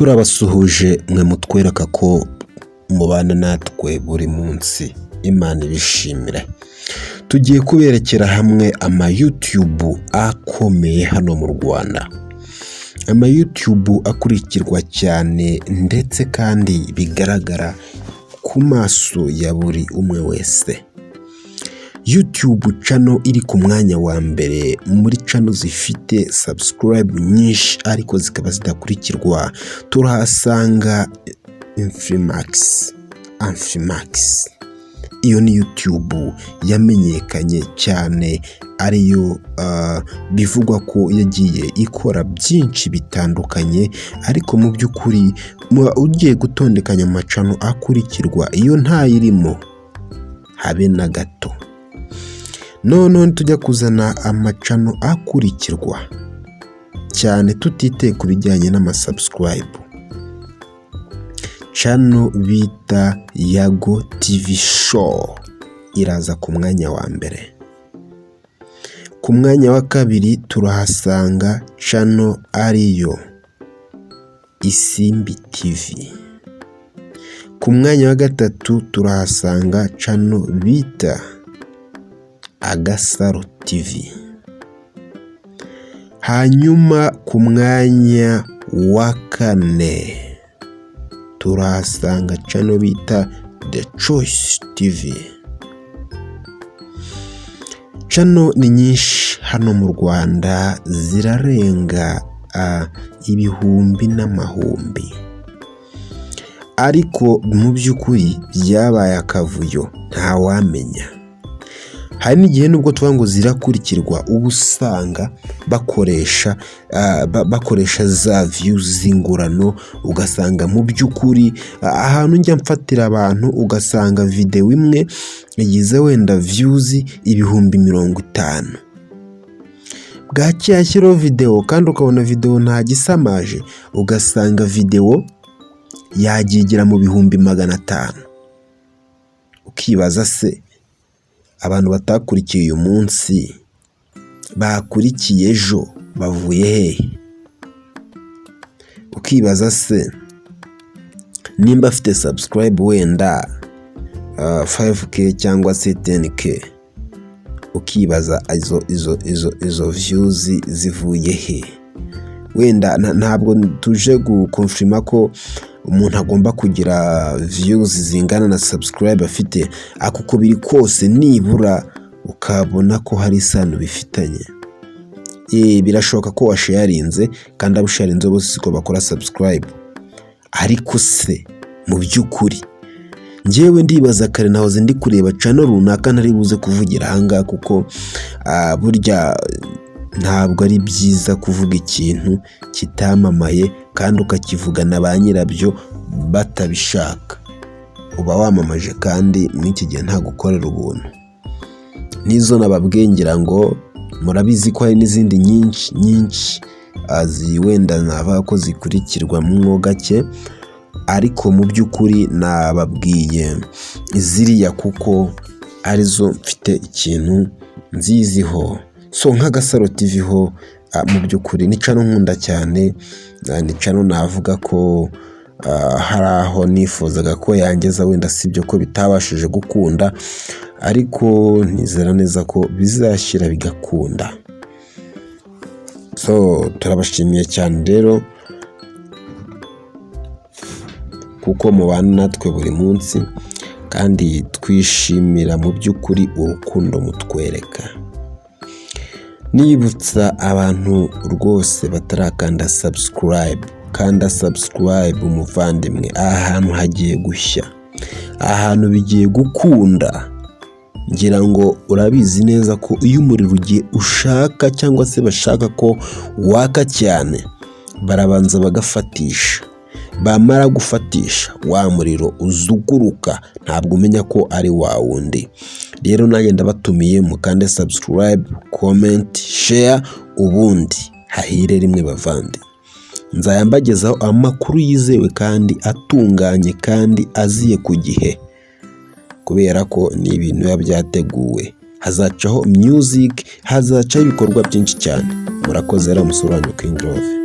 Turabasuhuje mwe mutwereka ko mubana natwe buri munsi, Imana ibishimire. Tugiye kuberekera hamwe ama YouTube akomeye hano mu Rwanda, ama YouTube akurikirwa cyane ndetse kandi bigaragara ku maso ya buri umwe wese. YouTube channel iri ku mwanya wa mbere muri channel zifite subscribe nyinshi ariko zikaba zidakurikirwa, turahasanga Infimax. Infimax iyo ni YouTube yamenyekanye cyane, ariyo bivugwa ko yagiye ikora byinshi bitandukanye, ariko mu by'ukuri ugiye gutondekanya ama channel akurikirwa, iyo ntayirimo habe na gato. Noneho tujya kuzana ama channel akurikirwa cyane tutiteye ku bijyanye n'ama subscribe, channel bita Yago TV Show iraza ku mwanya wa mbere. Ku mwanya wa kabiri turahasanga channel ariyo Isimbi TV. Ku mwanya wa gatatu turahasanga channel bita Agasaro TV. Hanyuma ku mwanya wa kane turahasanga channel bita The Choice TV. Channel ni nyinshi hano mu Rwanda, zirarenga ibihumbi n'amahumbi, ariko mu by'ukuri byabaye akavuyo, ntawamenya. Hari n'igihe nubwo tuvuga ngo zirakurikirwa, uba usanga bakoresha za views z'ingurano, ugasanga mu by'ukuri ahantu njya mfatira abantu, ugasanga videwo imwe igize wenda views 50,000, bwacya yashyiraho videwo kandi ukabona videwo ntagisamaje, ugasanga videwo yagiye igera mu 500,000. Ukibaza se abantu batakurikiye uyu munsi bakurikiye ejo bavuye hehe? Ukibaza se nimba afite subscribe wenda 5K cyangwa se 10K, ukibaza izo views zivuye he? Wenda ntabwo tuje guconfirma ko umuntu agomba kugira views zingana na subscribe afite, ariko uko biri kose nibura ukabona ko hari isano bifitanye. Birashoboka ko washarinze kandi abo usharinze bose siko bakora subscribe, ariko se mu by'ukuri njyewe ndibaza, kare nahoze ndi kureba channel runaka ntari buze kuvugira ahangaha, kuko burya ntabwo ari byiza kuvuga ikintu kitamamaye kandi ukakivugana ba nyirabyo batabishaka, uba wamamaje, kandi muri iki gihe nta gukorera ubuntu. N'izo nababwiye ngira ngo murabizi ko hari n'izindi nyinshi nyinshi wenda navuga ko zikurikirwa mwo gake, ariko mu by'ukuri nababwiye ziriya kuko arizo mfite ikintu nziziho. So nk'Agasaro TV ho mu by'ukuri ni channel nkunda cyane, ni channel navuga ko hari aho nifuzaga ko yangeza, wenda sibyo ko bitabashije gukunda, ariko nizera neza ko bizashyira bigakunda. So turabashimiye cyane rero kuko mubana natwe buri munsi, kandi twishimira mu by'ukuri urukundo mutwereka. Nibutsa abantu rwose batarakanda subscribe, kanda subscribe umuvandimwe, aha hantu hagiye gushya, aha hantu bigiye gukunda. Ngira ngo urabizi neza ko iyo umuriro ugiye ushaka cyangwa se bashaka ko waka cyane, barabanza bagafatisha, bamara gufatisha wa muriro uzuguruka, ntabwo umenya ko ari wa wundi. Rero nanjye ndabatumiye mukande subscribe, comment, share, ubundi hahire rimwe bavandi. Nzajya mbagezaho amakuru yizewe kandi atunganye kandi aziye ku gihe, kubera ko ni ibintu biba byateguwe. Hazacaho music, hazacaho ibikorwa byinshi cyane. Murakoze rero, umusore wanyu King Love.